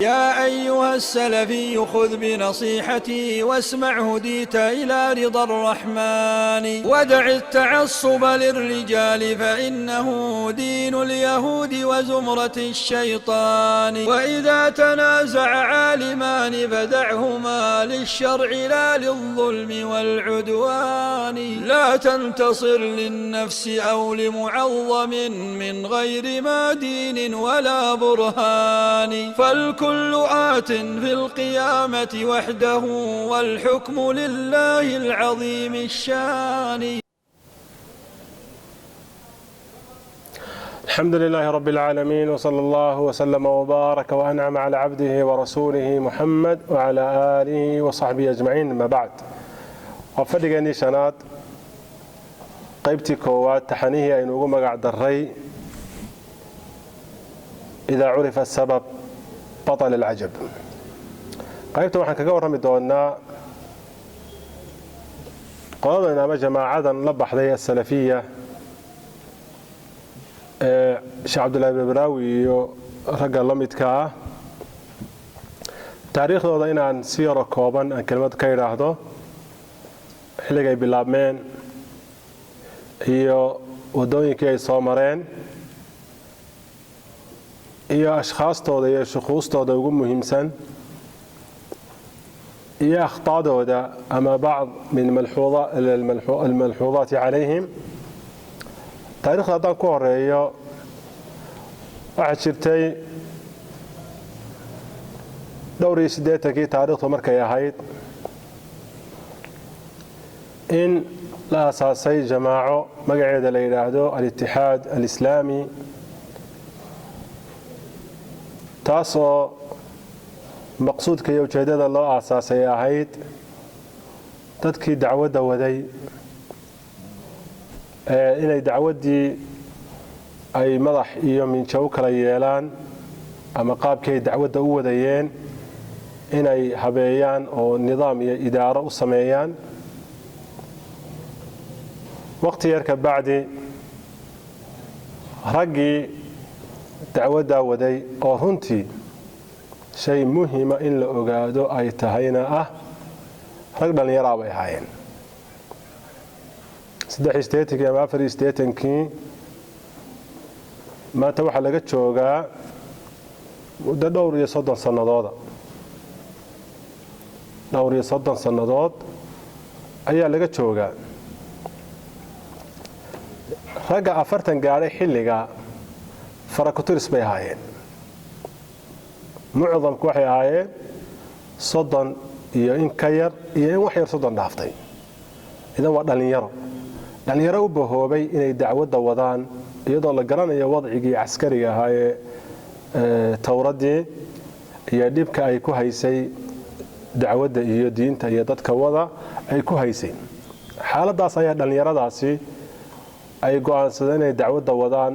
يا أيها السلفي خذ بنصيحتي واسمع، هديت إلى رضا الرحمن. ودع التعصب للرجال، فإنه دين اليهود وزمرة الشيطان. وإذا تنازع عالمان فدعهما للشرع لا للظلم والعدوان. لا تنتصر للنفس أو لمعظم من غير ما دين ولا برهان، فالكل آت في القيامة وحده، والحكم لله العظيم الشان. الحمد لله رب العالمين، وصلى الله وسلم وبارك وأنعم على عبده ورسوله محمد وعلى آله وصحبه أجمعين، أما بعد. Waa fadhigeennii shanaad, qaybtii koowaad, taxanihii aynu ugu magac daray "إذا عرف السبب بطل العجب". Qaybta waxaan kaga warrami doonaa qoladan ama jamaacadan la baxday Asalafiya ee Sheekh Cabdullahi Babraawi iyo ragga la midka ah, taariikhdooda inaan si yaro kooban aan kelmad ka idhaahdo, xilligay bilaabmeen iyo waddooyinkii ay soo mareen iyo ashkhaastooda iyo shukuustooda ugu muhiimsan iyo akhtaadooda ama bacd min almalxuudaati calayhim. Taarikhda haddaan ku horeeyo, waxaa jirtay dhowr iyo siddeetankii taariikhdu markay ahayd in la aasaasay jamaaco magaceeda la yidhaahdo Alitixaad Alislaami, taasoo maqsuudka iyo ujeeddada loo aasaasay ahayd dadkii dacwadda waday inay dacwaddii ay madax iyo minjo u kala yeelaan, ama qaabkii ay dacwadda u wadayeen inay habeeyaan oo nidaam iyo idaaro u sameeyaan. Waqti yar ka bacdi, raggii dacwaddaa waday, oo runtii shay muhima in la ogaado ay tahayna ah, rag dhallinyaraa bay ahaayeen. 83-kii ama 84-kii, maanta waxaa laga joogaa muddo dhowr iyo soddon sannadooda, dhowr iyo soddon sannadood ayaa laga joogaa. Ragga 40 gaadhay xilliga farakuturis bay ahaayeen. Mucdamku waxay ahaayeen 30 iyo in ka yar iyo in wax yar 30 dhaaftay. Idan waa dhallinyaro, dhallinyaro u bahoobay inay dacwadda wadaan, iyadoo la garanayo wadcigii caskariga ahaa ee towraddii iyo dhibka ay ku haysay dacwadda iyo diinta iyo dadka wada ay ku haysay. Xaaladdaas ayaa dhallinyaradaasi ay go'aansadeen inay dacwadda wadaan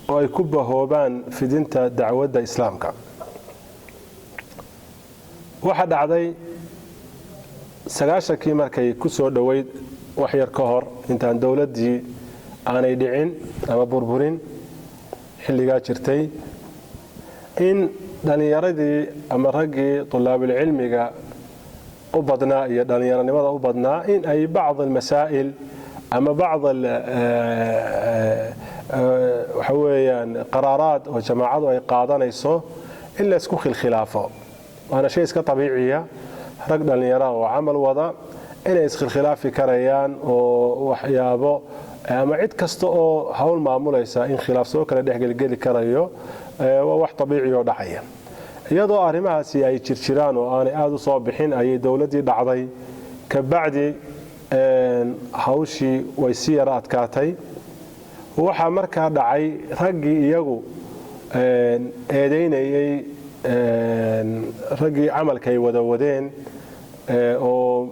oo ay ku bahoobaan fidinta dacwadda Islaamka. Waxaa dhacday 90-kii markay ku soo dhoweyd, wax yar ka hor intaan dowladdii aanay dhicin ama burburin xilligaa jirtay, in dhallinyaradii ama raggii tulaabulcilmiga u badnaa iyo dhallinyaronimada u badnaa in ay bacd almasaa'il ama bacd waxa weeyaan qaraaraad oo jamaacadu ay qaadanayso in la isku khilkhilaafo. Waana shay iska abiiciya, rag dhallinyara oo camal wada inay iskhilkhilaafi karayaan, oo waxyaabo ama cid kasta oo hawl maamulaysa in khilaaf soo kala dhexgelgeli karayo waa wax abiici oo dhacaya. Iyadoo arrimahaasi ay jirjiraan oo aanay aada u soo bixin ayay dowladdii dhacday. Kabacdi hawshii way si yara adkaatay. Waxaa markaa dhacay raggii iyagu eedaynayey raggii camalka ay wada wadeen, oo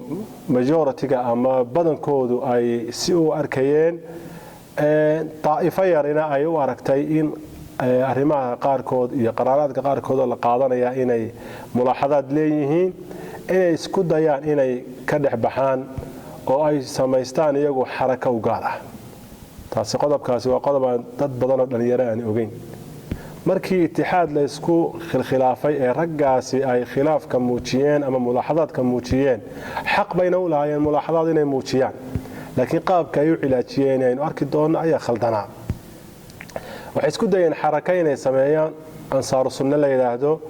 majority-ga ama badankoodu ay si u arkayeen, daa'ifo yarina ay u aragtay in arrimaha qaarkood iyo qaraaraadka qaarkood oo la qaadanaya inay mulaaxadaad leeyihiin, inay isku dayaan inay ka dhex baxaan oo ay samaystaan iyagu xaraka u gaar ah. Taasi qodobkaasi waa qodob aan dad badanoo dhallinyaro aan ogeyn. Markii itixaad la isku khilkhilaafay ee raggaasi ay khilaafka muujiyeen ama mulaaxadaadka muujiyeen, xaq bayna u lahaayeen mulaaxadaad inay muujiyaan, laakiin qaabka ay u cilaajiyeen aynu arki doonno ayaa khaldanaa. Waxay isku dayeen xaraka inay sameeyaan Ansaaru Sunne la yidhaahdo,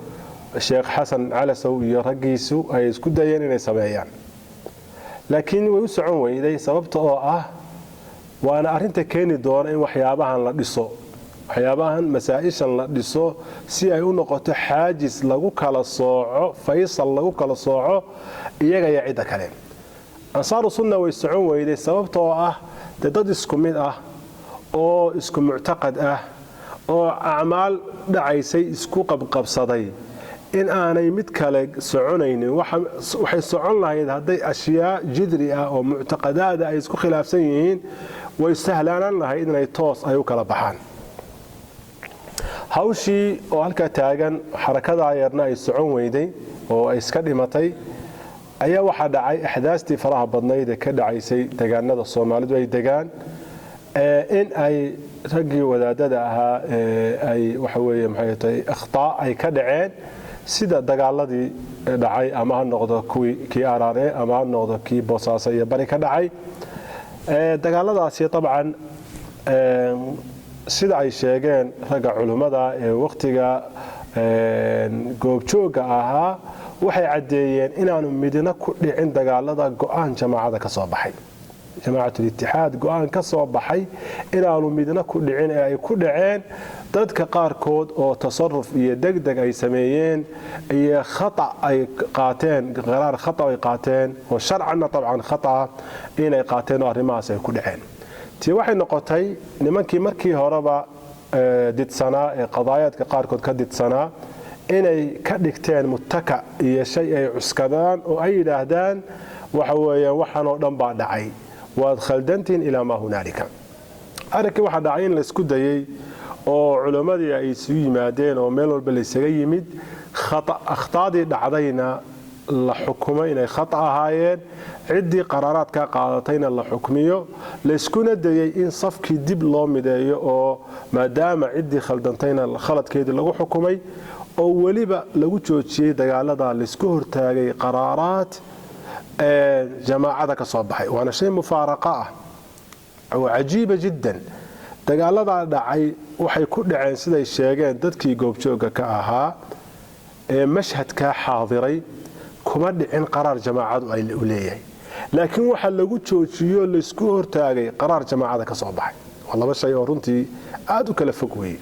Sheekh Xasan Calasow iyo raggiisu ay isku dayeen inay sameeyaan, laakiin way u socon weyday, sababta oo ah waana arrinta keeni doona in waxyaabahan la dhiso, waxyaabahan masaa-ishan la dhiso, si ay u noqoto xaajis lagu kala sooco, faysal lagu kala sooco iyaga iyo cidda kale. Ansaaru Sunna way socon weyday, sababta oo ah dee dad isku mid ah oo isku muctaqad ah oo acmaal dhacaysay isku qabqabsaday in aanay mid kale soconaynin. Waxay socon lahayd hadday ashyaa jidri ah oo muctaqadaada ay isku khilaafsan yihiin, way sahlaanaan lahayd inay toos ay u kala baxaan. Hawshii oo halkaa taagan, xarakadaa yarna ay socon weyday oo ay iska dhimatay, ayaa waxaa dhacay axdaastii faraha badnayd ee ka dhacaysay degaanada Soomaalidu ay degaan, in ay raggii wadaadada ahaa ay waxa weeye maxay tahay akhtaa ay ka dhaceen, sida dagaaladii dhacay, ama ha noqdo kuwii kii Araare ama ha noqdo kii Boosaaso iyo Bari ka dhacay. Dagaaladaasi dabcan sida ay sheegeen ragga culummada ee wakhtiga goobjoogga ahaa, waxay caddeeyeen inaanu midna ku dhicin dagaalada go'aan jamaacada ka soo baxay, Jamaacatul-Itixaad go'aan ka soo baxay inaanu midna ku dhicin, ee ay ku dhaceen dadka qaarkood oo tasaruf iyo degdeg ay sameeyeen iyo khata ay qaateen, qaraar khata ay qaateen oo sharcanna dabcan khata inay qaateen oo arrimahaas ay ku dhaceen. Tii waxay noqotay nimankii markii horeba didsanaa ee qadaayaadka qaarkood ka didsanaa inay ka dhigteen muttaka iyo shay ay cuskadaan oo ay yidhaahdaan waxa weeyaan waxaanoo dhan baa dhacay, waad khaldantihin ilaa maa hunaalika. Arrinkii waxaa dhacay in laysku dayey oo culimmadii ay isugu yimaadeen oo meel walba laysaga yimid, akhtaadii dhacdayna la xukumo inay khata ahaayeen, ciddii qaraaraadka qaadatayna la xukmiyo, layskuna dayey in safkii dib loo mideeyo oo maadaama ciddii khaldantayna khaladkeedii lagu xukumay oo weliba lagu joojiyey dagaalada laysku hortaagay qaraaraad jamaacada ka soo baxay. Waana shay mufaaraqa ah oo cajiiba jiddan. Dagaaladaa dhacay waxay ku dhaceen, siday sheegeen dadkii goobjoogga ka ahaa ee mashhadkaa xaadiray, kuma dhicin qaraar jamaacadu ay u leeyahay, laakiin waxa lagu joojiyo laysku hortaagay qaraar jamaacada ka soo baxay. Waa laba shay oo runtii aada u kala fog weeye.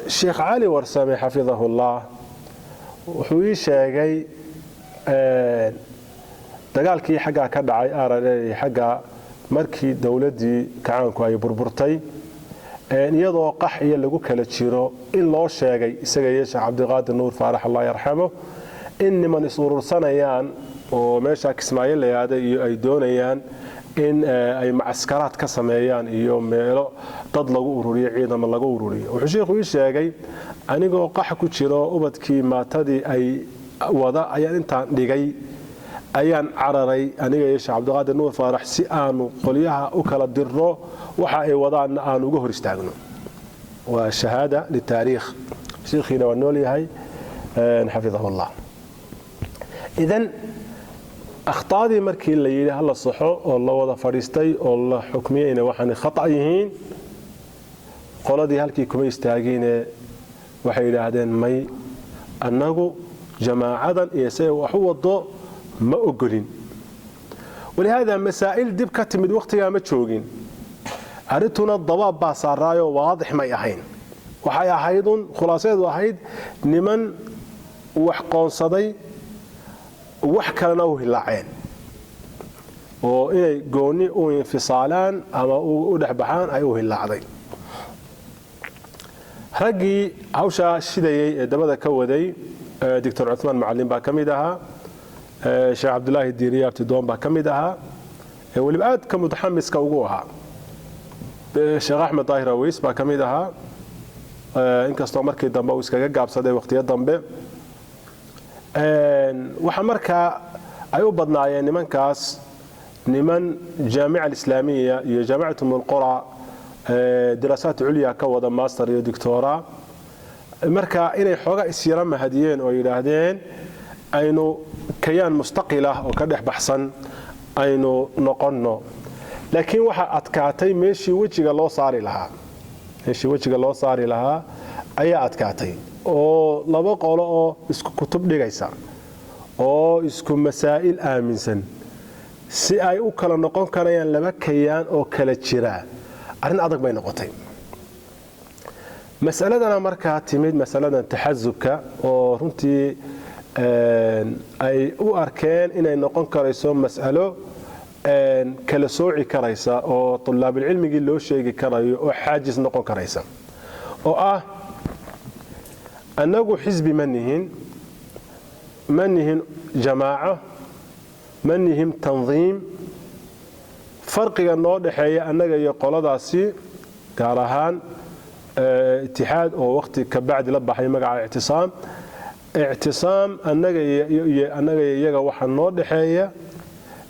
Sheekh Cali Warsame xafidahullah wuxuu ii sheegay dagaalkii xaggaa ka dhacay Arare xaggaa markii dowladdii kacaanku ay burburtay, iyadoo qax iyo lagu kala jiro, in loo sheegay isaga iyo Sheekh Cabdiqaadir Nuur Faarax allah yarxamo in niman is urursanayaan oo meeshaa Kismaayo la yihahda iyo ay doonayaan in ay macaskaraad ka sameeyaan iyo meelo dad lagu ururiyo, ciidamo lagu ururiyo. Wuxuu sheikhu ii sheegay, anigoo qax ku jiro, ubadkii maatadii ay wada ayaan intaan dhigay ayaan cararay, aniga iyo Sheekh Cabdiqaadir Nuur Faarax, si aanu qolyaha u kala dirno, waxa ay wadaanna aanu uga hor istaagno. Waa shahaada litaariikh, sheikhiina waa nool yahay xafidahullah. Idan akhtaadii markii la yidhi hala saxo oo la wada fadhiistay oo la xukmiyey inay waxaanay khata yihiin, qoladii halkii kuma istaagine, waxay yidhaahdeen may, annagu jamaacadan iyo say wax u wado ma ogolin. Walihaada masaa'il dib ka timid wakhtigaa ma joogin, arrintuna dabaab baa saaraayoo waadix may ahayn. Waxay ahaydun khulaasadeedu ahayd niman wax qoonsaday, wax kalena u hilaaceen oo inay goonni u infisaalaan ama u dhexbaxaan ay u hilaacday. Raggii hawshaa shidayey ee dabada ka waday, Doctor Cumaan Macalin baa ka mid ahaa, Sheekh Cabdulaahi Diiriye Abtidoon baa ka mid ahaa, weliba aad ka mutaxamiska ugu ahaa, Sheekh Axmed Daahir Aweys baa ka mid ahaa, inkastoo markii dambe uu iskaga gaabsaday wakhtiyo dambe. Waxaa markaa ay u badnaayeen nimankaas niman Jaamica Alislaamiya iyo Jaamicatu Umulqura Diraasaat culya ka wada, master iyo doctora. Marka inay xooga isyara mahadiyeen oo yidhaahdeen aynu kayaan mustaqil ah oo ka dhex baxsan aynu noqonno. Laakiin waxaa adkaatay meeshii wejiga loo saari lahaa, meeshii wejiga loo saari lahaa ayaa adkaatay, oo laba qolo oo isku kutub dhigaysa oo isku masaa'il aaminsan si ay u kala noqon karayaan laba kayaan oo kala jira, arrin adag bay noqotay. Masaladana markaa timid masaladan taxasubka, oo runtii ay u arkeen inay noqon karayso mas'alo kala sooci karaysa oo tulaabulcilmigii loo sheegi karayo oo xaajis noqon karaysa, oo ah annagu xisbi ma nihin, ma nihin jamaaco, ma nihin tandiim. Farqiga noo dhexeeya annaga iyo qoladaasi, gaar ahaan Itixaad oo waqti ka bacdi la baxay magaca Ictisaam, Ictisaam, annaga iyo iyaga waxaa noo dhexeeya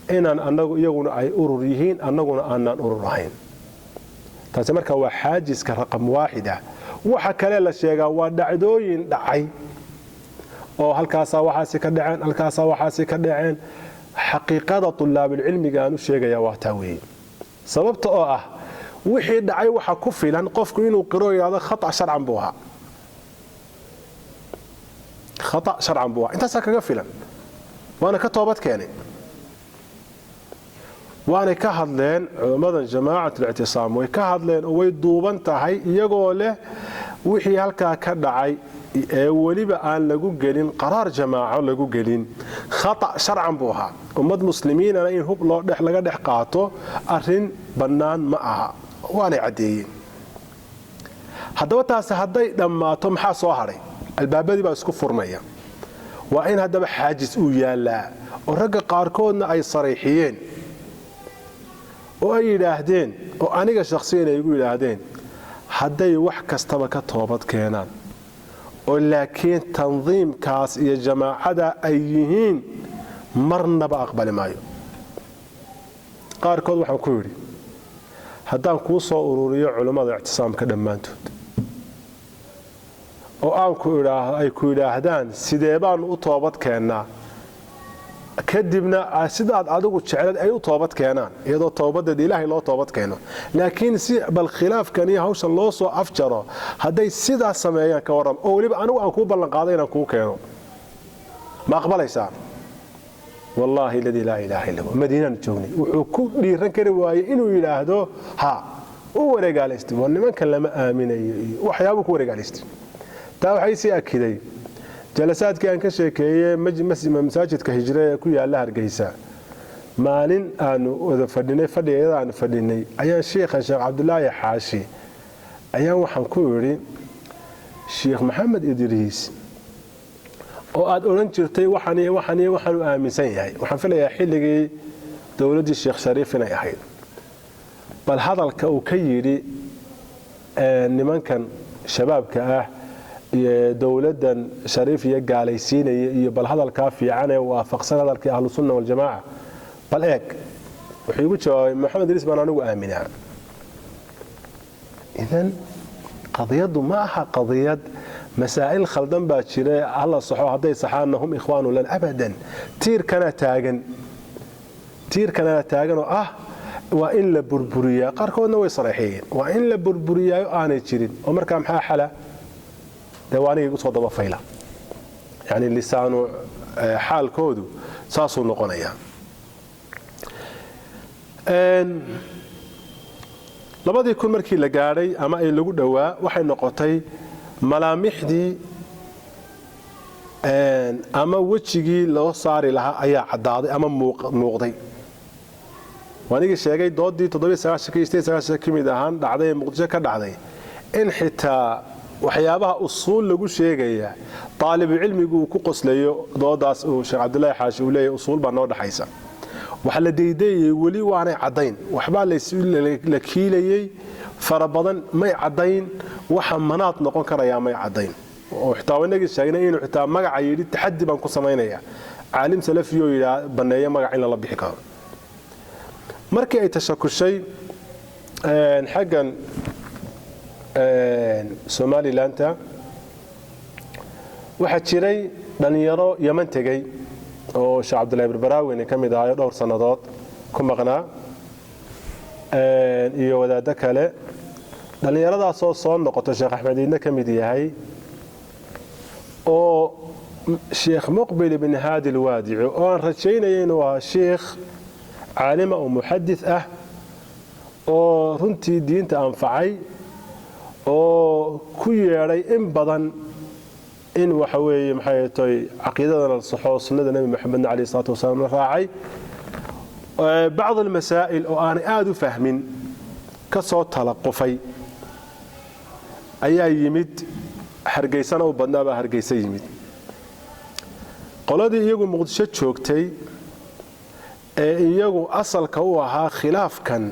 inaan anagu iyaguna ay urur yihiin, annaguna aanaan urur ahayn. Taasi marka waa xaajiska raqam waaxid ah. Waxa kale la sheegaa waa dhacdooyin dhacay oo halkaasaa waxaasi ka dhaceen, halkaasaa waxaasi ka dhaceen. Xaqiiqada tulaabulcilmiga aan u sheegaya waa taa weeye. Sababta oo ah wixii dhacay waxa ku filan qofku inuu qiro, yidhahdo khata sharcan buu ahaa, khata sharcan buu ahaa, intaasaa kaga filan, waana ka toobad keenay. Waanay ka hadleen culammadan Jamaacat Alictisaam, way ka hadleen oo way duuban tahay, iyagoo leh wixii halkaa ka dhacay ee weliba aan lagu gelin qaraar jamaaco lagu gelin, khata sharcan buu ahaa. Ummad muslimiinana in hub loo laga dhex qaato arrin bannaan ma aha, waanay caddeeyeen. Haddaba taasi hadday dhammaato, maxaa soo hadhay? Albaabadii baa isku furmaya. Waa in haddaba xaajis uu yaallaa, oo ragga qaarkoodna ay sarayxiyeen oo ay yidhaahdeen, oo aniga shakhsiyan ay igu yidhaahdeen, hadday wax kastaba ka toobad keenaan oo laakiin tandiimkaas iyo jamaacada ay yihiin, marnaba aqbali maayo. Qaarkood waxaan ku yidhi, haddaan kuu soo ururiyo culummada Ictisaamka dhammaantood oo aan ku idhaahdo, ay ku yidhaahdaan sidee baanu u toobad keennaa, kadibna sidaad adigu jeclad ay u toobad keenaan, iyadoo toobadeed Ilaahay loo toobad keeno, laakiin si bal khilaafkan iyo hawshan loo soo afjaro, hadday sidaas sameeyaan ka warram, oo weliba anigu aan kuu ballanqaaday inaan kuu keeno, ma aqbalaysaa? Wallaahi aladii laa ilaaha illa huwa, Madiinaan joognay, wuxuu ku dhiiran kari waayey inuu yidhaahdo ha. U wareegaalaystay, waa nimankan lama aaminayo iyo waxyaabuu ku wareegaalaystay. Taa waxay sii akiday jalasaadkii aan ka sheekeeyey masaajidka Hijre ee ku yaalla Hargeysa. Maalin aanu wada fadhinay, fadhigayada aanu fadhinay, ayaan shiikha Sheekh Cabdulaahi Xaashi ayaan waxaan ku idhi, Sheikh Maxamed Idriis oo aad odhan jirtay waxaan iyo waxaan iyo waxaanu aaminsan yahay, waxaan filayaa xilligii dowladdii Sheekh Shariif inay ahayd, bal hadalka uu ka yidhi nimankan shabaabka ah iyo dowladdan Shariif iyo gaalaysiinaya, iyo bal hadalkaa fiican ee waafaqsan hadalkii Ahlusunna Waljamaaca bal eeg. Wuxuu igu jawaabay, "Maxamed Idriis baan anigu aaminaa." Idan qadiyaddu ma aha qadiyad masaa'il khaldan baa jira hala saxo, hadday saxaanna hum ikhwaanu lan, abadan. Tiirkana taagan, tiirkanana taagan oo ah waa in la burburiyaa. Qaarkoodna way sareexeeyeen, waa in la burburiyaayo aanay jirin. Oo markaa maxaa xala? Dee waa aniga igu soo daba fayla, yacni lisaanu xaalkoodu saasuu noqonayaa. 2000 markii la gaadhay ama ay lagu dhowaa, waxay noqotay malaamixdii ama wejigii loo saari lahaa ayaa caddaaday ama muuqday. Waanigii sheegay doodii ka mid ahaan dhacday ee Muqdisho ka dhacday, in xitaa waxyaabaha usuul lagu sheegaya daalibucilmigu uu ku qoslayo doodaas uu Sheekh Cabdulaahi Xaashi uu leeyahy usuul baa noo dhaxaysa. Waxa la deydayay weli waanay caddayn, waxbaa la kiilayey fara badan, may caddayn waxa manaad noqon karayaa, may caddayn. Oo xitaa inagii sheegnay inuu xitaa magaca yidhi taxaddi baan ku samaynaya, caalim salafiyoo yidhaa banneeya magac in lala bixi karo. Markii ay tashakushay xaggan Somalilanta waxaa jiray dhallinyaro Yaman tegey oo Sheekh Cabdullahi Barbaraaweyne ka mid ahayo dhowr sannadood ku maqnaa iyo wadaaddo kale. Dhallinyaradaasoo soo noqoto, Sheekh Axmed Iidne ka mid yahay, oo Sheekh Muqbil ibn Haadi Alwaadici, oo aan rajaynaya inuu ahaa sheikh caalima oo muxadis ah oo runtii diinta anfacay oo ku yeedhay in badan in waxa weeye maxay toy caqiidadana la saxo, sunnada Nebi Moxamedna calayhi salaatu wasalaam la raacay, bacd almasaa'il oo aanay aada u fahmin ka soo talaqufay ayaa yimid. Hargeysana u badnaabaa Hargeysa yimid. Qoladii iyagu Muqdisho joogtay ee iyagu asalka u ahaa khilaafkan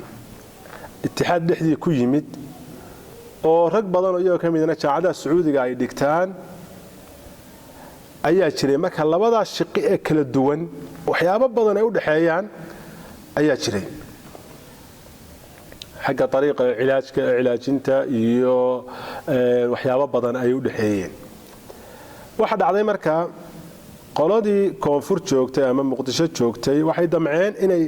itixaad dhexdii ku yimid, oo rag badanoo iyagoo ka midna jaacadaha Sacuudiga ay dhigtaan ayaa jiray. Marka labadaas shiqi ee kala duwan waxyaabo badan ay u dhexeeyaan ayaa jiray xagga ariiqa cilaajka, cilaajinta iyo waxyaabo badan ay u dhexeeyeen. Waxa dhacday markaa qoladii koonfur joogtay ama Muqdisho joogtay waxay damceen inay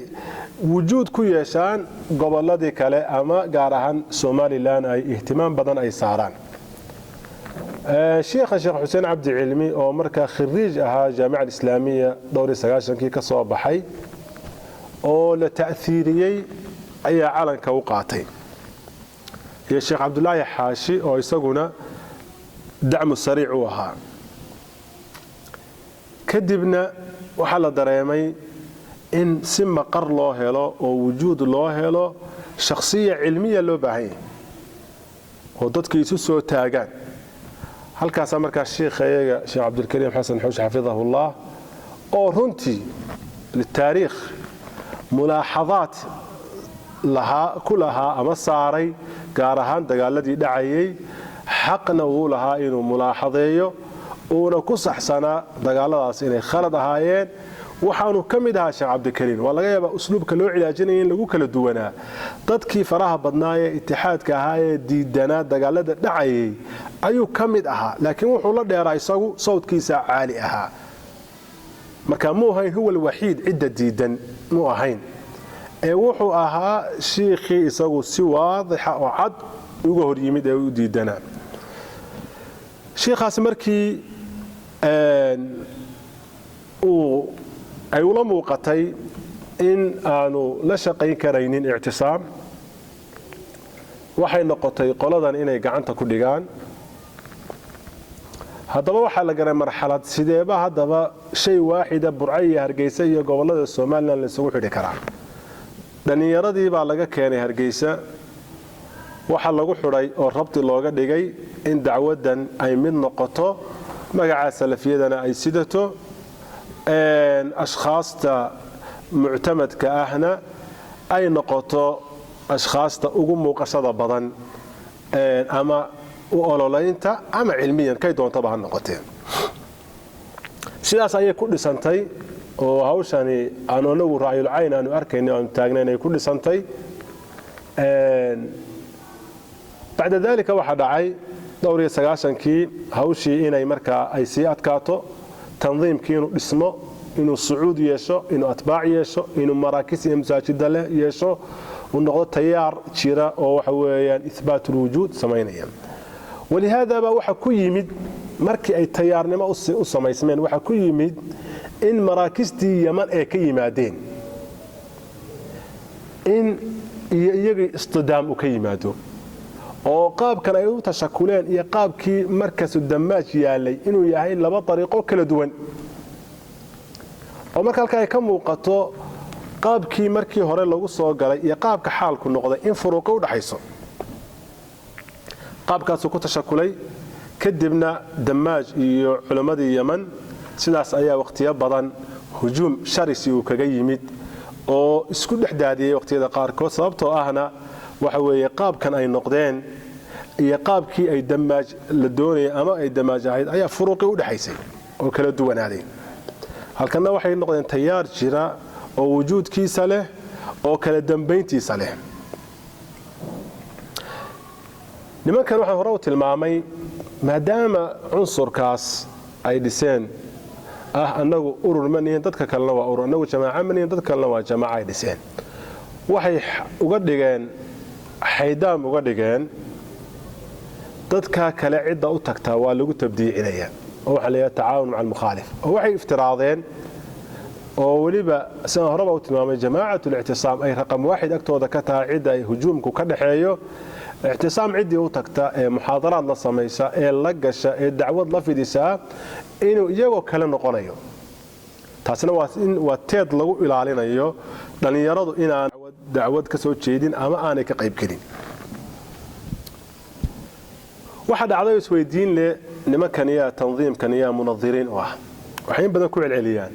wujuud ku yeeshaan gobolladii kale ama gaar ahaan Somalilan ay ihtimaam badan ay saaraan. Sheikha Sheekh Xuseen Cabdi Cilmi, oo markaa khiriij ahaa Jaamica Alislaamiya dhowr iyo sagaashankii ka soo baxay oo la ta'hiiriyey, ayaa calanka u qaatay, iyo Sheekh Cabdulaahi Xaashi oo isaguna dacmu sariic u ahaa. Kadibna waxaa la dareemay in si maqar loo helo oo wujuud loo helo shakhsiya cilmiya loo baahan yahay oo dadku isu soo taagaan. Halkaasaa markaa shiikha iyaga Sheekh Cabdilkariim Xasan Xuush xafidahullah, oo runtii litaariikh mulaaxadaad lahaa ku lahaa ama saaray gaar ahaan dagaaladii dhacayay, xaqna uu lahaa inuu mulaaxadeeyo, uuna ku saxsanaa dagaaladaas inay khalad ahaayeen. Waxaanu ka mid ahaa Sheekh Cabdikariim, waa laga yaabaa usluubka loo cilaajinaya in lagu kala duwanaa, dadkii faraha badnaa ee itixaadka ahaa ee diidanaa dagaalada dhacayay ayuu ka mid ahaa, laakiin wuxuu la dheeraa isagu sawdkiisa caali ahaa. Marka muu ahayn huwa alwaxiid cidda diidan, muu ahayn, ee wuxuu ahaa shiikhii isagu si waadixa oo cad uga hor yimid ee u diidanaa. Shiikhaasi markii uu ay ula muuqatay in aanu la shaqayn karaynin Ictisaam, waxay noqotay qoladan inay gacanta ku dhigaan. Haddaba waxaa la garay marxalad sideeba haddaba shay waaxida Burco iyo Hargeysa iyo gobollada Somalilan laysugu xidhi karaa. Dhallinyaradii baa laga keenay Hargeysa, waxaa lagu xidhay oo rabti looga dhigay in dacwaddan ay mid noqoto, magacaa salafiyadana ay sidato, ashkhaasta muctamadka ahna ay noqoto ashkhaasta ugu muuqashada badan ama u ololaynta ama cilmiyan kay doontaba ha noqotee. Sidaas ayay ku dhisantay oo hawshani aanu anagu ra'yul cayn aanu arkayna aanu taagnayn ay ku dhisantay. Bacda daalika waxaa dhacay dhowr iyo sagaashankii hawshii inay markaa ay sii adkaato, tandiimkii inuu dhismo, inuu sucuud yeesho, inuu atbaac yeesho, inuu maraakis iyo masaajida leh yeesho, uu noqdo tayaar jira oo waxa weeyaan ihbaatulwujuud samaynaya. Walihaada baa waxa ku yimid markii ay tayaarnimo u samaysmeen, waxaa ku yimid in maraakistii Yaman ee ka yimaadeen in iyo iyagii istidaam uu ka yimaado, oo qaabkan ay u tashakuleen iyo qaabkii markasu Damaaj yaalay inuu yahay laba dariiqo kala duwan, oo marka halka ay ka muuqato qaabkii markii hore lagu soo galay iyo qaabka xaalku noqday in furuuqo u dhaxayso. Qaabkaasuu ku tashakulay. Kadibna Damaaj iyo culammadii Yeman sidaas ayaa wakhtiyo badan hujuum sharisi uu kaga yimid oo isku dhex daadiyey wakhtiyada qaarkood, sababtoo ahna waxa weeye qaabkan ay noqdeen iyo qaabkii ay Damaaj la doonayay ama ay Damaaj ahayd ayaa furuuqii u dhexaysay oo kala duwanaaday. Halkanna waxay noqdeen tayaar jira oo wujuudkiisa leh oo kala dambayntiisa leh. Nimankan waxaan hore u tilmaamay, maadaama cunsurkaas ay dhiseen ah annagu urur ma nihin, dadka kalena waa urur, annagu jamaaca ma nihin, dadka kalena waa jamaaca ay dhiseen, waxay uga dhigeen xaydaam, uga dhigeen dadka kale cidda u tagtaa waa lagu tabdiicinayaa, oo waxaa la yidhaha tacaawun maca almukhaalif. Oo waxay iftiraadeen, oo weliba sidaan horeba u tilmaamay, jamaacatu lictisaam ay raqam waaxid agtooda ka tahay cidda ay hujuumku ka dhaxeeyo. Ictisaam ciddii u tagta ee muxaadaraad la samaysa ee la gasha ee dacwad la fidisaa inuu iyagoo kale noqonayo. Taasina waa teed lagu ilaalinayo dhallinyaradu inaan dacwad ka soo jeedin ama aanay ka qaybgelin. Waxaa dhacday isweydiin leh, nimankan yaa tandiimkan yaa munadiriin u ah? Waxay in badan ku celceliyaan,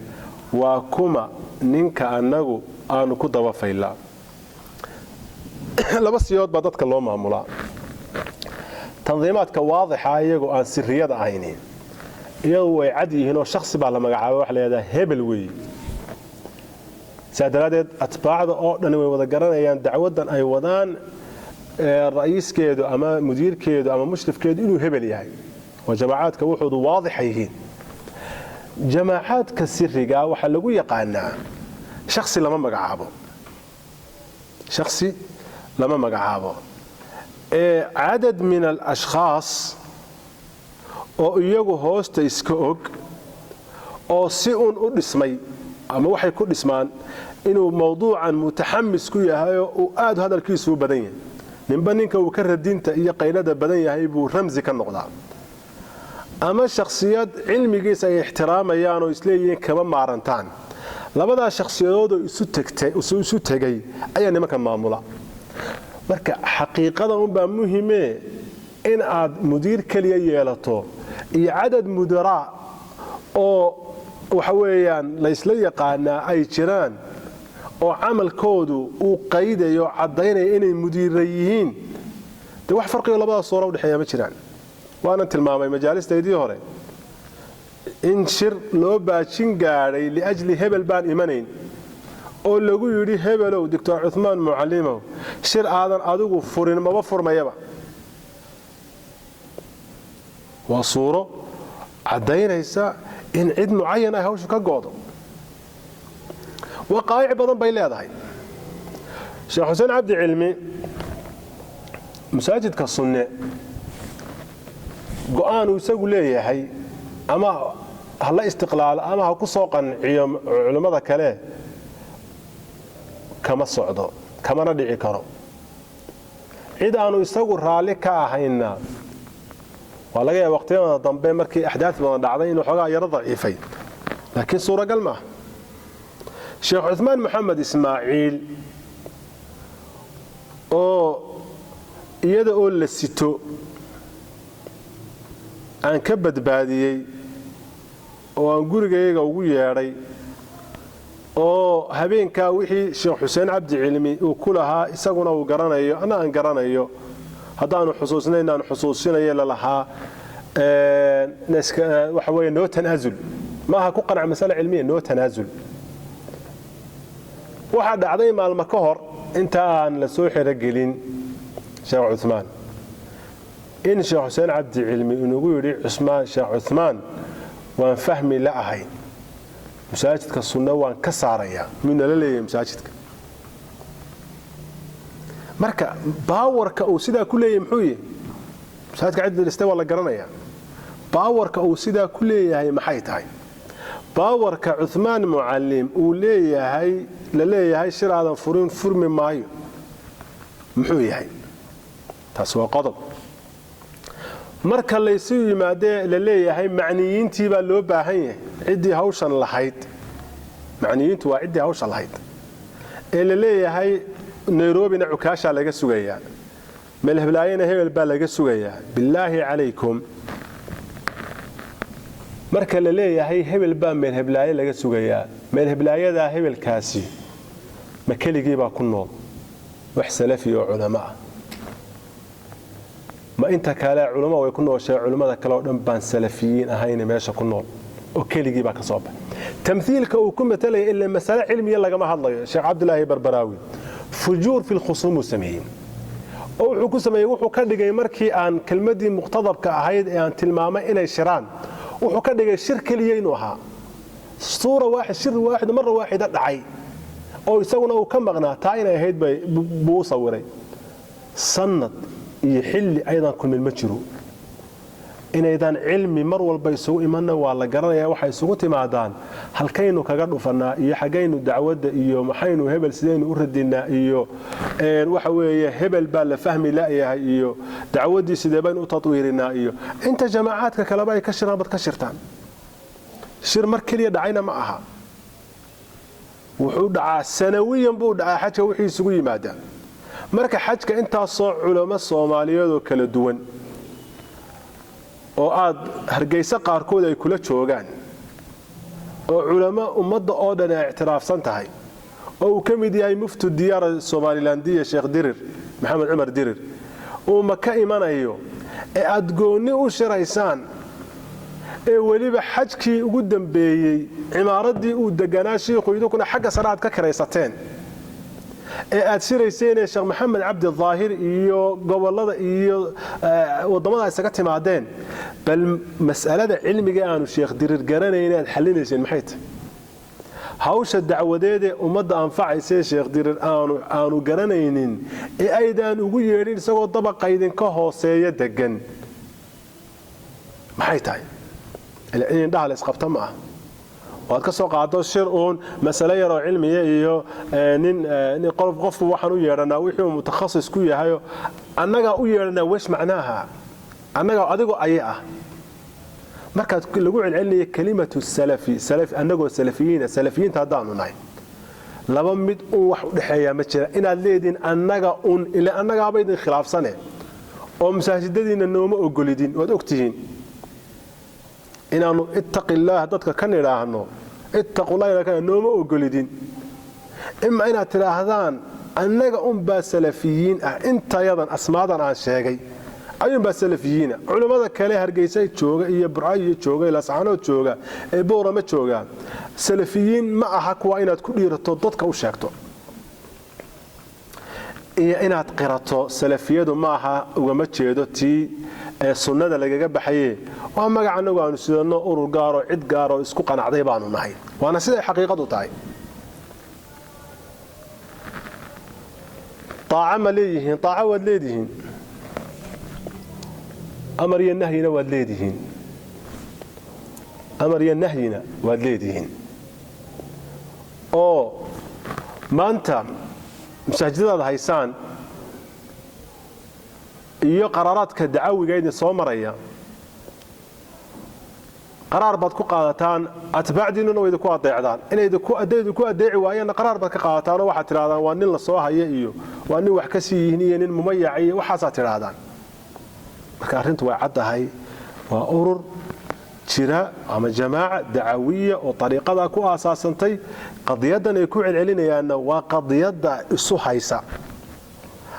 waa kuma ninka annagu aanu ku daba faylaa? Laba siyood baa dadka loo maamulaa. Tandiimaadka waadixa, iyagoo aan siriyada ahayni, iyadu way cad yihiin oo shakhsi baa la magacaaba, waxa la yidhahdaa hebel weeye. Saa daraaddeed atbaacda oo dhan way wada garanayaan dacwaddan ay wadaan ra'iiskeedu ama mudiirkeedu ama mushrifkeedu inuu hebel yahay. Oo jamaacaadka wuxuudu waadixa yihiin. Jamaacaadka siriga waxaa lagu yaqaanaa shakhsi lama magacaabo, shakhsi lama magacaabo, ee cadad min alashkhaas oo iyagu hoosta iska og oo si uun u dhismay, ama waxay ku dhismaan inuu mawduucan mutaxamis ku yahayoo uu aad hadalkiisu u badan yahay. Ninba ninka uu ka radinta iyo qaylada badan yahay buu ramsi ka noqdaa, ama shakhsiyad cilmigiisa ay ixtiraamayaan oo isleeyihiin kama maarantaan. Labadaa shakhsiyadoodoo isu tegay ayaa nimanka maamula. Marka xaqiiqada unbaa muhimee, in aad mudiir keliya yeelato iyo cadad mudaraa oo waxa weeyaan laysla yaqaanaa ay jiraan oo camalkoodu uu qaydayo, caddaynaya inay mudiira yihiin, dee wax farqigo labadaas suura udhexeeya ma jiraan. Waanan tilmaamay majaalistaydii hore in shir loo baajin gaadhay liajli hebel baan imanayn, oo lagu yidhi, "Hebelow, Doctor Cumaan Mucallimow, shir aadan adigu furin maba furmayaba." Waa suuro caddaynaysa in cid mucayan ay hawshu ka go'do. Waqaa'ic badan bay leedahay. Sheekh Xuseen Cabdi Cilmi masaajidka Sunne go'aanuu isagu leeyahay, ama ha la istiqlaalo ama ha ku soo qanciyo culimmada kale, kama socdo, kamana dhici karo. Cid aanu isagu raalli ka ahayna waa laga yaaba waqtiyada dambe markii axdaad badan dhacday inuu xoogaa yaro daciifay, laakiin suuragal maaha. Sheekh Cumaan Maxamed Ismaaciil oo iyada oo la sito aan ka badbaadiyey oo aan gurigayga ugu yeedhay, oo habeenkaa wixii Sheekh Xuseen Cabdi Cilmi uu ku lahaa isaguna uu garanayo, anna aan garanayo, haddaanu xusuusnayn aan xusuusinayo, lalahaa waxa weeye noo tanaasul, maaha ku qanac masale cilmiya, noo tanaasul. Waxaa dhacday maalmo ka hor inta aan la soo xerogelin Sheekh Cumaan in Sheekh Xuseen Cabdi Cilmi inugu yidhi, "Cusmaan, Sheekh Cumaan waan fahmi la ahay, masaajidka Sunne waan ka saarayaa." Miyuu nala leeyahay masaajidka? Marka powerka uu sidaa ku leeyahay muxuu yahay? Masaajidka cidda dhistay waa la garanayaa. Powerka uu sidaa ku leeyahay maxay tahay? Powerka Cumaan Mucallim uu leeyahay, la leeyahay shir aadan furin furmi maayo, muxuu yahay? Taas waa qodob. Marka laysu yimaadee la leeyahay macniyiintii baa loo baahan yahay, ciddii hawshan lahayd, macniyiintu waa ciddii hawshan lahayd, ee la leeyahay Nairobina Cukaashaa laga sugayaa, meelheblaayana hebel baa laga sugayaa, bilaahi calaykum, marka la leeyahay hebel baa meelheblaaye laga sugayaa, meelheblaayadaa hebelkaasi ma keligii baa ku nool wax salafi oo culamo ah? Ma inta kale culamo way ku nooshahay? Culimmada kale oo dhan baan salafiyiin ahayn meesha ku nool oo keligii baa ka soo baxay? Tamhiilka uu ku matalaya ila masale cilmiya lagama hadlayo. Sheekh Cabdilaahi Barbaraawi fujuur fi lkhusuum uu sameeyey. Oo wuxuu ku sameeyey, wuxuu ka dhigay markii aan kelmaddii muqtadabka ahayd ee aan tilmaamay inay shiraan, wuxuu ka dhigay shir keliya inuu ahaa, suura waaxid, shir waaxid, marra waaxida dhacay oo isaguna uu ka maqnaa, taa inay ahayd buu u sawiray. Sanad iyo xilli ayadaan kulmin ma jiro. Inaydaan cilmi mar walba isugu imanna waa la garanayaa. Waxay isugu timaadaan halkaynu kaga dhufannaa iyo xaggaynu dacwadda iyo maxaynu hebel sidaynu u radinnaa iyo waxa weeye hebel baa la fahmi la'yahay iyo dacwaddii sidee baynu u tatwiirinaa, iyo inta jamaacaadka kaleba ay ka shiraan baad ka shirtaan. Shir mar keliya dhacayna ma aha, wuxuu dhacaa sanawiyan buu dhacaa. Xajka wixii isugu yimaadaa marka xajka, intaasoo culamo Soomaaliyeedoo kala duwan oo aad Hargeysa qaarkood ay kula joogaan, oo culamo ummadda oo dhan ay ictiraafsan tahay, oo uu ka mid yahay muftu diyaara Somalilandiya Sheekh Dirir, Maxamed Cumar Dirir, uu maka imanayo ee aad goonni u shiraysaan, ee weliba xajkii ugu dambeeyey cimaaraddii uu deganaa shiikhu idinkuna xagga sare aad ka kiraysateen, ee aad shirayseenee Sheekh Maxamed Cabdi Daahir iyo gobollada iyo waddamada isaga timaadeen, bal mas'alada cilmiga aanu Sheekh Dirir garanayn aad xallinayseen maxay tahay? Hawsha dacwadeedee ummadda anfacaysee Sheekh Dirir aanu garanaynin ee aydaan ugu yeedhin isagoo dabaqa idinka hooseeya degan maxay tahay? In indhaha la isqabta ma ah. Waad ka soo qaado shir uun masale yaroo cilmiya iyo nin qofku waxaan u yeedhanaa wixii uu mutakhasis ku yahayo, annagaa u yeedhanaa wesh macnaaha annagaa adigoo aye ah. Markaad lagu celcelinaya kelimatu salafi, salafi, annagoo salafiyiina, salafiyiinta haddaanu nahay laba mid uun wax u dhexeeyaa ma jira. Inaad leediin annaga un ila annagaaba idin khilaafsane oo masaajidadiinna nooma ogolidin, waad ogtihiin inaannu ittaqi illaah dadka ka nidhaahno, ittaqullah nooma ogolidin. Ima inaad tidhaahdaan annaga unbaa salafiyiin ah, intayadan asmaadan aan sheegay ayuunbaa salafiyiina, culammada kale Hargeysa jooga iyo Burco iyo jooga, Laascaanood jooga, ee Boorama jooga salafiyiin ma aha, kuwa inaad ku dhiirato dadka u sheegto iyo inaad qirato salafiyadu maaha, ugama jeedo tii ee sunnada lagaga baxaye, waa magac annagu aanu sidanno, urur gaaroo cid gaaroo isku qanacday baanu nahay, waana siday xaqiiqadu tahay. Aaco ma leeyihiin? Aaco waad leedihiin, amar iyo nahyina waad leedihiin, amar iyo nahyina waad leedihiin. Oo maanta masaajidadaad haysaan iyo qaraaraadka dacawiga idin soo maraya, qaraar baad ku qaadataan, atbaacdiinnuna way idinku adeecdaan. Hadday idinku adeeci waayaanna qaraar baad ka qaadataanoo waxaad tidhahdaan waa nin la soo haya iyo waa nin wax ka sii yihiin iyo nin mumayac iyo waxaasaad tidhaahdaan. Marka arrintu way caddahay, waa urur jira ama jamaaca dacawiya oo ariiqadaa ku aasaasantay. Qadiyaddan ay ku celcelinayaanna waa qadiyadda isu haysa.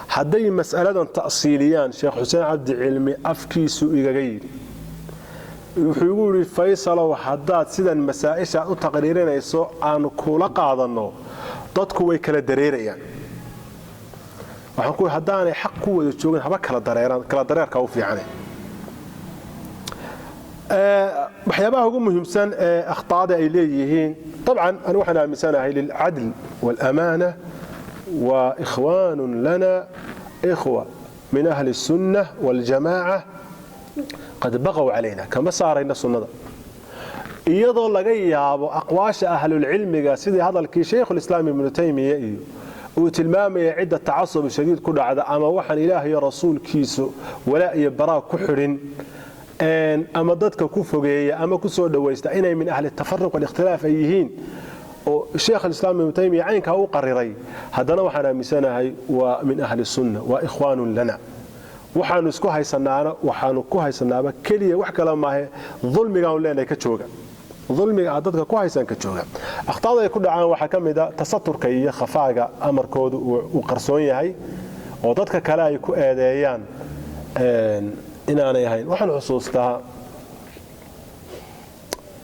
Hadday mas'aladan ta'siiliyaan, Sheekh Xuseen Cabdi Cilmi afkiisu igaga yidhi, wuxuu igu yidhi: "Faysalow, haddaad sidan masaa'ishaad u taqriirinayso aanu kula qaadanno, dadku way kala dareerayaan." Waxaan ku haddaanay xaq ku wada joogin haba kala dareeraan, kala dareerka u fiicane. Waxyaabaha ugu muhiimsan ee akhtaada ay leeyihiin, dabcan ani waxaan aaminsanahay lilcadl waalamaana wa ikhwaanun lana, ikhwa min ahli الsunna waاljamaaca qad baqow calayna, kama saarayna sunnada, iyadoo laga yaabo aqwaasha ahlulcilmiga sidii hadalkii Shaykhulislaam Ibnu Taymiya iyo uu tilmaamaya cidda tacasub shadiid ku dhacda ama waxaan Ilaah iyo rasuulkiisu walaa iyo baraa ku xidhin ama dadka ku fogeeya ama ku soo dhawaysta inay min ahli tafaruq walikhtilaaf ay yihiin, oo Sheekh alislaam Ibnu Taymiya caynkaa u qariray. Haddana waxaan aaminsanahay waa min ahli sunna, waa ikhwaanun lana. Waxaanu isku haysanaana, waxaanu ku haysanaaba keliya wax kale maahe, dulmigaanu leenahay ka jooga, dulmiga aad dadka ku haysaan ka jooga. Akhtaada ay ku dhacaan waxaa ka mid a tasaturka iyo khafaaga, amarkoodu uu qarsoon yahay oo dadka kale ay ku eedeeyaan inaanay ahayn. Waxaan xusuustaa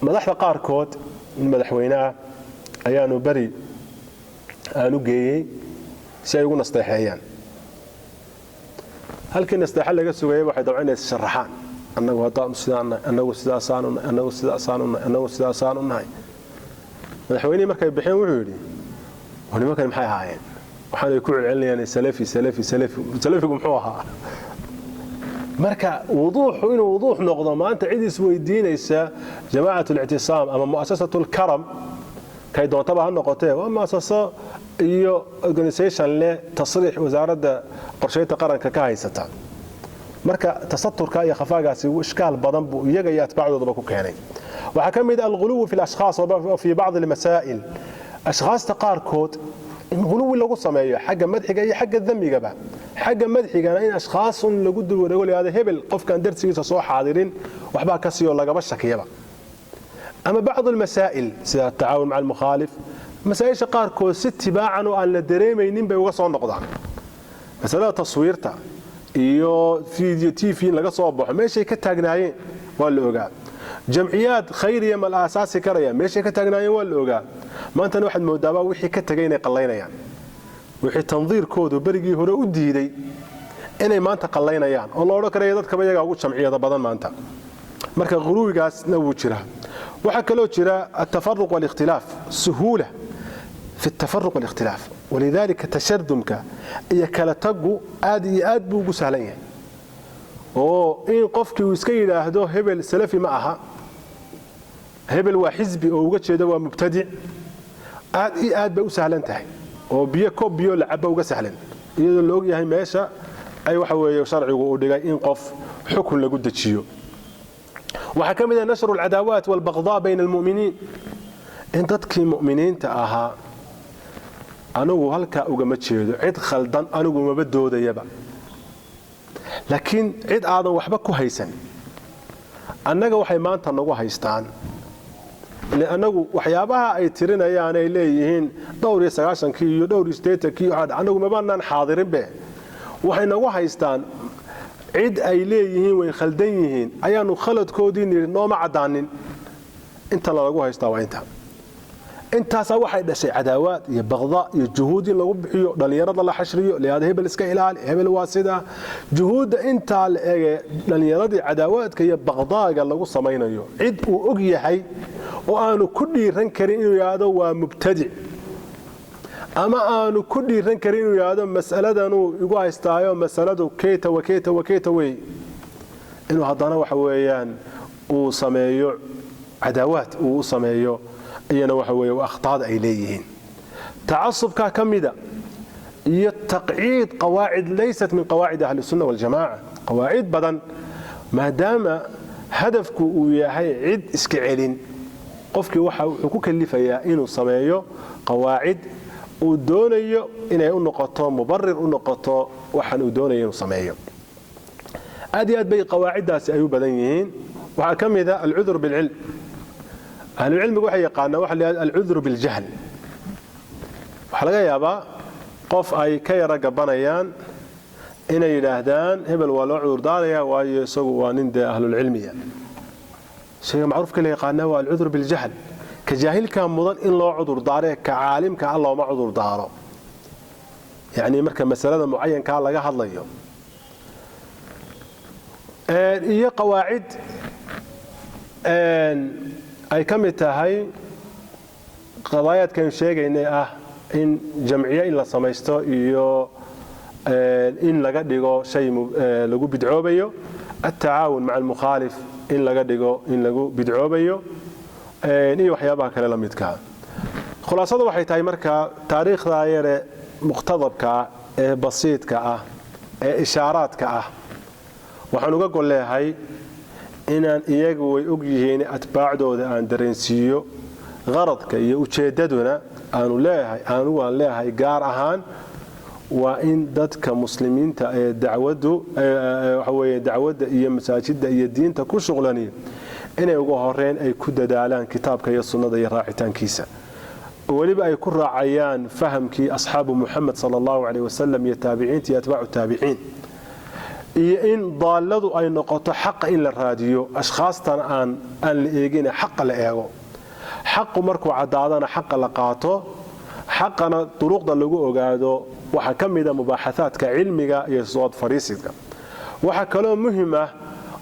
madaxda qaarkood, in madaxweyneah ayaanu beri aanu geeyey si ay ugu nasteexeeyaan. Halkii nasteexa laga sugayay waxay dabcan inay sharaxaan: annagu haddaanu sidaannahay, annagu sidaasaanu nahay, annagu sidaasaanu nahay, annagu sidaasaanu nahay. Madaxweynihii markay bixeen wuxuu yidhi: "Nimankan maxay ahaayeen? Waxaanay ku celcelinayaan salafi, salafi, salafi. Salafigu muxuu ahaa?" Marka wuduuxu inuu wuduux noqdo, maanta cid isweydiinaysa Jamaacat Alictisaam ama Mu'asasat Alkaram kay doontaba ha noqotee, waa mu'asaso iyo organisation leh tasriix Wasaaradda Qorshaynta Qaranka ka haysata. Marka tasaturka iyo khafaagaasi ishkaal badan buu iyaga iyo atbaacdoodaba ku keenay. Waxaa ka mid alghuluwu fi alashkhaas wa fi bacdi almasaa'il, ashkhaasta qaarkood in ghuluwi lagu sameeyo xagga madxiga iyo xagga damigaba. Xagga madxigana in ashkhaasun lagu dul wareego, layihahdo hebel qofkaan darsigiisa soo xaadirin waxbaa ka siiyoo lagaba shakiyaba, ama bacdu almasaa'il sida atacaawun maca almukhaalif. Masaa'isha qaarkood si tibaacan oo aan la dareemaynin bay uga soo noqdaan. Masalada taswiirta iyo video TV in laga soo baxo, meeshay ka taagnaayeen waa la ogaa. Jamciyaad khayriya ma la aasaasi karaya, meeshay ka taagnaayeen waa la ogaa. Maantana waxaad moodaabaa wixii ka tegay inay qallaynayaan, wixii tandiirkoodu berigii hore u diiday inay maanta qallaynayaan, oo la odhan karaya dadkaba iyagaa ugu jamciyada badan maanta. Marka ghuluwigaasna wuu jiraa. Waxaa kaloo jira altafaruq waalikhtilaaf, suhuula fi altafaruq waalikhtilaaf, walidaalika tashardumka iyo kala tagu aad iyo aad buu ugu sahlan yahay, oo in qofkii uu iska yidhaahdo hebel salafi ma aha, hebel waa xisbi, oo uga jeedo waa mubtadic, aad iyo aad bay u sahlan tahay, oo biyo koob biyo la cabo uga sahlan, iyadoo la og yahay meesha ay waxa weeye sharcigu uu dhigay in qof xukun lagu dejiyo. Waxaa ka mid ah nashru alcadaawaat walbaqdaa bayna almu'miniin, in dadkii mu'miniinta ahaa. Anigu halkaa ugama jeedo cid khaldan, anigu maba doodayaba, laakiin cid aadan waxba ku haysan. Annaga waxay maanta nagu haystaan, annagu waxyaabaha ay tirinayaan ay leeyihiin dhowr iyo sagaashankii iyo dhowr iyo siddeetankii, annagu mabaanaan xaadirinbe. Waxay nagu haystaan cid ay leeyihiin way khaldan yihiin ayaanu khaladkoodii nidhi nooma caddaanin. Inta lalagu haystaa waa inta. Intaasaa waxay dhashay cadaawaad iyo baqda iyo juhuud in lagu bixiyo, dhallinyarada la xashriyo, layihahdo hebel iska ilaali, hebel waa sidaa. Juhuudda intaa la ege dhallinyaradii cadaawaadka iyo baqdaaga lagu samaynayo, cid uu og yahay oo aanu ku dhiiran karin inuu yidhaahdo waa mubtadic, ama aanu ku dhiiran karin inuu yidhaahdo mas'aladanuu igu haystaayo, masaladu keyta wa keyta wa keyta wey, inuu haddana waxa weeyaan uu sameeyo cadaawaad uu u sameeyo, iyana waxa weeye akhtaada ay leeyihiin. Tacasubkaa ka mida iyo taqciid qawaacid laysat min qawaacid ahli sunna waljamaca, qawaacid badan, maadaama hadafku uu yahay cid iska celin, qofkii waxa wuxuu ku kalifayaa inuu sameeyo qawaacid uu doonayo inay u noqoto mubarir, u noqoto waxaan uu doonayo inuu sameeyo. Aad iyo aad bay qawaaciddaasi ay u badan yihiin. Waxaa ka mid a alcudur bilcilm. Ahlucilmigu waxay yaqaanaan waxa la yidhahda alcudru biljahl. Waxaa laga yaabaa qof ay ka yara gabanayaan inay yidhaahdaan hebel waa loo cudurdaaraya, waayo isagu waa nin dee ahlulcilmiya. Shayga macruufka la yaqaanaa waa alcudur biljahl. Ka jaahilka mudan in loo cudurdaaree, ka caalimka ah looma cudurdaaro, yacni marka masalada mucayankaa laga hadlayo. Iyo qawaacid ay ka mid tahay qadaayaadkaynu sheegaynay ah in jamciyo in la samaysto iyo in laga dhigo shay lagu bidcoobayo, altacaawun maca almukhaalif in laga dhigo in lagu bidcoobayo, iyo waxyaabaha kale la midkaa. Khulaasadu waxay tahay marka taariikhdaa yare muqhtadabka ee basiidka ah ee ishaaraadka ah waxaan uga gol leehay inaan iyagu way og yihiin atbaacdooda aan dareensiiyo qaradka iyo ujeeddaduna aanu leeyahay, anugu aan leeyahay gaar ahaan, waa in dadka muslimiinta ee dacwaddu waxa weeye dacwadda iyo masaajidda iyo diinta ku shuqlani inay ugu horreyn ay ku dadaalaan kitaabka iyo sunnada iyo raacitaankiisa, weliba ay ku raacayaan fahamkii asxaabu Muxamed sala Allahu caleyh wasalam iyo taabiciinta iyo atbaacu taabiciin, iyo in daalladu ay noqoto xaqa in la raadiyo, ashkhaastana aan la eegin, xaqa la eego. Xaqu markuu caddaadana xaqa la qaato, xaqana duruuqda lagu ogaado waxaa ka mida mubaaxathaadka cilmiga iyo sood fariisidka. Waxaa kaloo muhim ah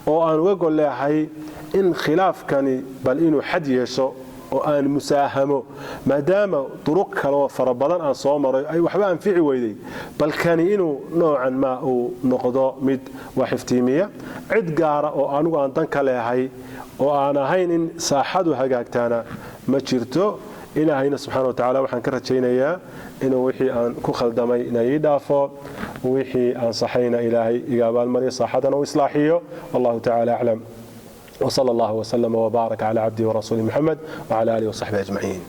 oo aan uga gol leehay in khilaafkani bal inuu xad yeesho oo aan musaahamo, maadaama duruq kaleoo fara badan aan soo maray ay waxba anfici weyday, bal kani inuu noocan maa uu noqdo mid wax iftiimiya. Cid gaara oo anigu aan dan ka leehay oo aan ahayn in saaxadu hagaagtaana ma jirto. Ilaahayna subxana wa tacala waxaan ka rajaynayaa inuu wixii aan ku khaldamay na ii dhaafo, wixii aan saxayna Ilaahay iga abaalmariyo, saaxadana u islaaxiyo. Wallahu tacala aclam, وصلى الله وسلم وبارك على عبده ورسوله محمد وعلى آله وصحبه أجمعين.